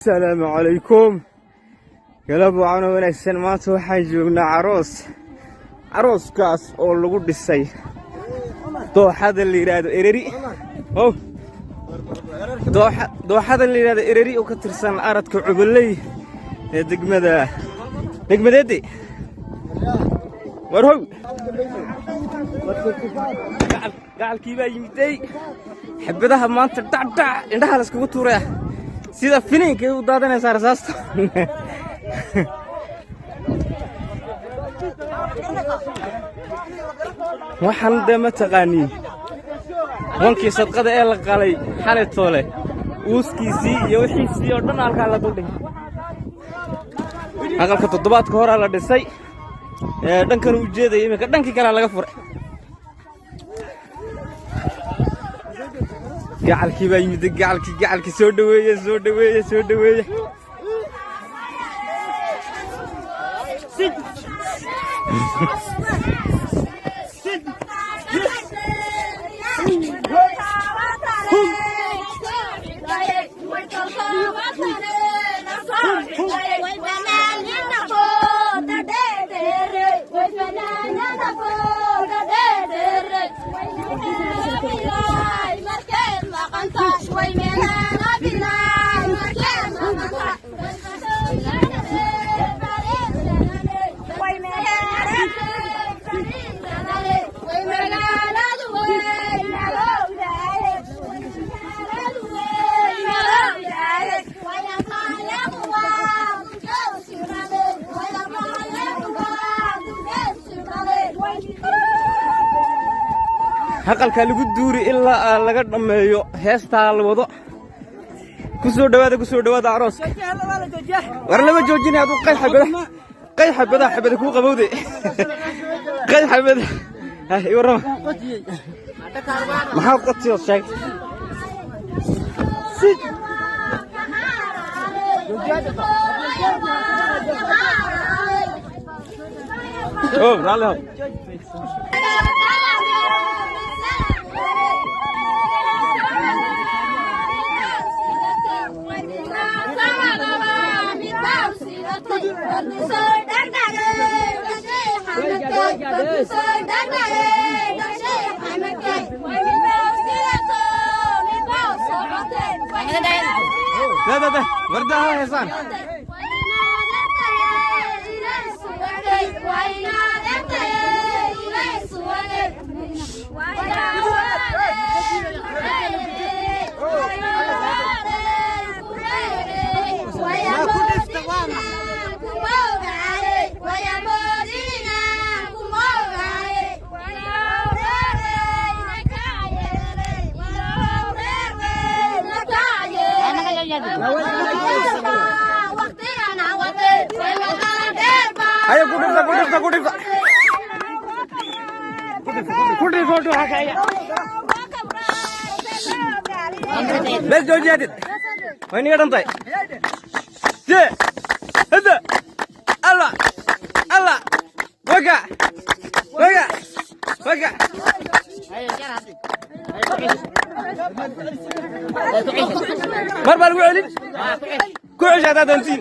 Asalaamu calaykum, galab wacan oo wanaagsan. Maanta waxaan joognaa aroos, arooskaas oo lagu dhisay dooxada la yidhaahdo Ereri. Oh, dooxada la yidhahdo Ereri oo ka tirsan aradka Cubaley ee degmada degmadeede. War how, gacalkii baa yimiday. Xabadaha maanta dhacdhac indhaha la iskugu tuuraya, sida finiinkay u daadanaysaa rasaasta. Waxaan dee ma taqaaniin wankii sadqada ee la qalay xalay toole, uuskiisii iyo wixiisii oo dhan halkaa la duldhigay. Aqalka toddobaadka horaa la dhisay ee dhankan u jeedaya, iminka dhankii kalea laga furay. Gacalkii baa yimid, gacalkii, gacalkii soo dhaweeye, soo dhaweeye, soo dhaweeye. Aqalka lagu duuri ilaa laga dhammeeyo heestaa la wado. Ku soo dhawaada, ku soo dhawaada arooska. War lama joojinay, aduu qayx xabada, qayx xabada, xabada kuu qabowde, qayx xabada. Ha i warrama, maxaa qotiyood sheeg? Oh, raalli hab. Da da da, wardaha heesaan. Haye, ku dhifta, ku dhifta, ku dhifta, ku dhifo dhuxa kaya. Bes, joojiyaadid, way niga dhantay. Je hada, alla alla, waka waka waka. Mar baa lagu celin, ku cesha haddaad doontiin.